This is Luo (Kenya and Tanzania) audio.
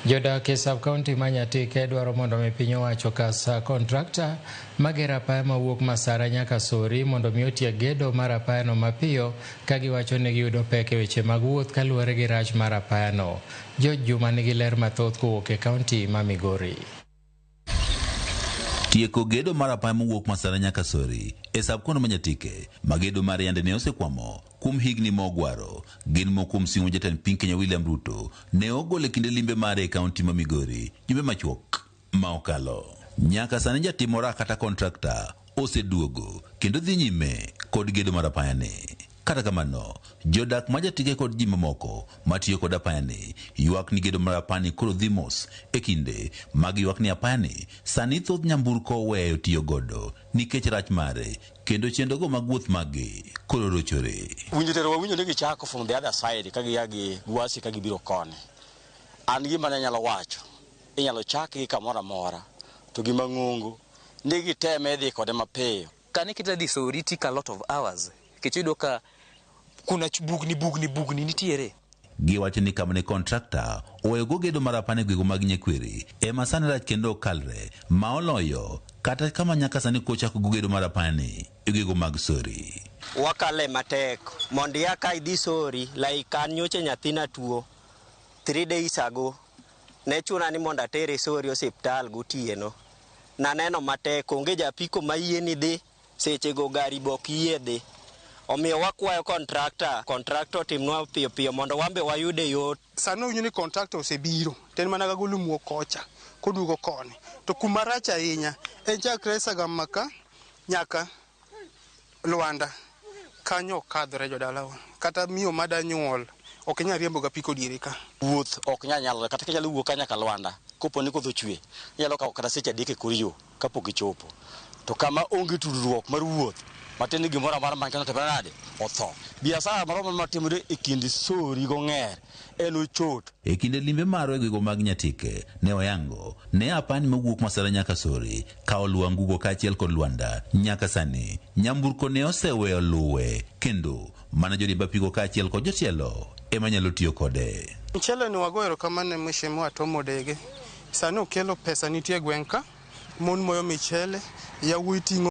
Jodak e sub-county ma Nyatike dwaro mondo mi piny owacho kas kontrakta magero apaya mawuok Masara nyaka Sori mondo mi otiek gedo mar apayano mapiyo ka giwacho ni giyudo pek e weche mag wuoth kaluwore gi rach mar apayano. George Juma nigi ler mathoth kowuok e kaunti ma Migori. Tieko gedo mar apaya mowuok Masara nyaka Sori e sub-county ma Nyatike ma gedo mar yande ne osekwamo kuom higni mogwaro gin moko kuom singo jatend piny Kenya William Ruto ne ogolo e kinde limbe mare e kaunti ma Migori jumbe machuok ma okalo. Nyaka sani jatim orak kata kontrakta oseduogo kendo dhi nyime kod gedo mar apayani. Kata kamano, jodak ma Jatike kod ji mamoko matiyo kod apayani ywak ni gedo mar apayani koro dhi mos e kinde mag ywak ni apayani sani thoth nyamburko oweyo tiyo godo nikech rach mare kendo chenrogo mag wuoth maggi koro rochore. Winjo tero wawinjo ni gichako from the other side ka gia gi Gwasi ka gibiro koni. An gima ne anyalo wacho, inyalo chak gi kamoro amora to gima ng'ongo ni giteme dhi kode mapiyo. Kane kita dhi Sori take a lot of hours nikech iyudo ka kuna bugni bugni bugni nitiere. Giwacho ni kama ne kontrakta oweyogo gedo mar apaya e gwenge mag Nyakweri ema sani rach kendo ok kalre ma oloyo kata kama nyaka sani kochako go gedo mar apayani e gwenge mag Sori. Wakale matek mondo ia ka idhi Sori like an nyocha nyathina tuo 3 days ago ne chuna ni mondo atere Sori osiptal gotieno. Naneno matek onge japiko mayie ni dhi sechego gari be ok yie dhi. Omiyo wakwayo kontrakta, kontrakta otimnwa piyo piyo mondo wan be wayude yot. Sani owinjo ni kontrakta osebiro to en mana gagolo muok kocha koduogo koni. To kuma rach ahinya en chakre Sagama ka nyaka Lwanda kanyo ok kadhore jodalawa. Kata miyo mada nyuol ok inyal riembo gapiko diere ka. Wuoth ok nyal nyalore kata kinyalo wuok ka nyaka Lwanda kopo ni koth ochwe inyalo kawo kata seche 3 e kor yo kapok ichopo. To kama onge tudruok mar wuoth matiende ni gimoro amora man kanyo otimore nade otho. Biashara moro matimore e kind Sori gong'er en ochot. E kinde limbe marwa e gwenge mag Nyatike ne oyango ne apani mowuok Masara nyaka Sori ka oluwo Angugo kaachiel kod Lwanda nyaka sani nyamburko ne oseweyo luwe kendo mana joriemb apiko kaachiel kod jotelo ema nyalo tiyo kode. Mchele ni wago erokamano ne Mheshimiwa Tom Odege. Sani okelo pesa nitie e gweng' ka, mon moyo michele, yawuoyi ting'o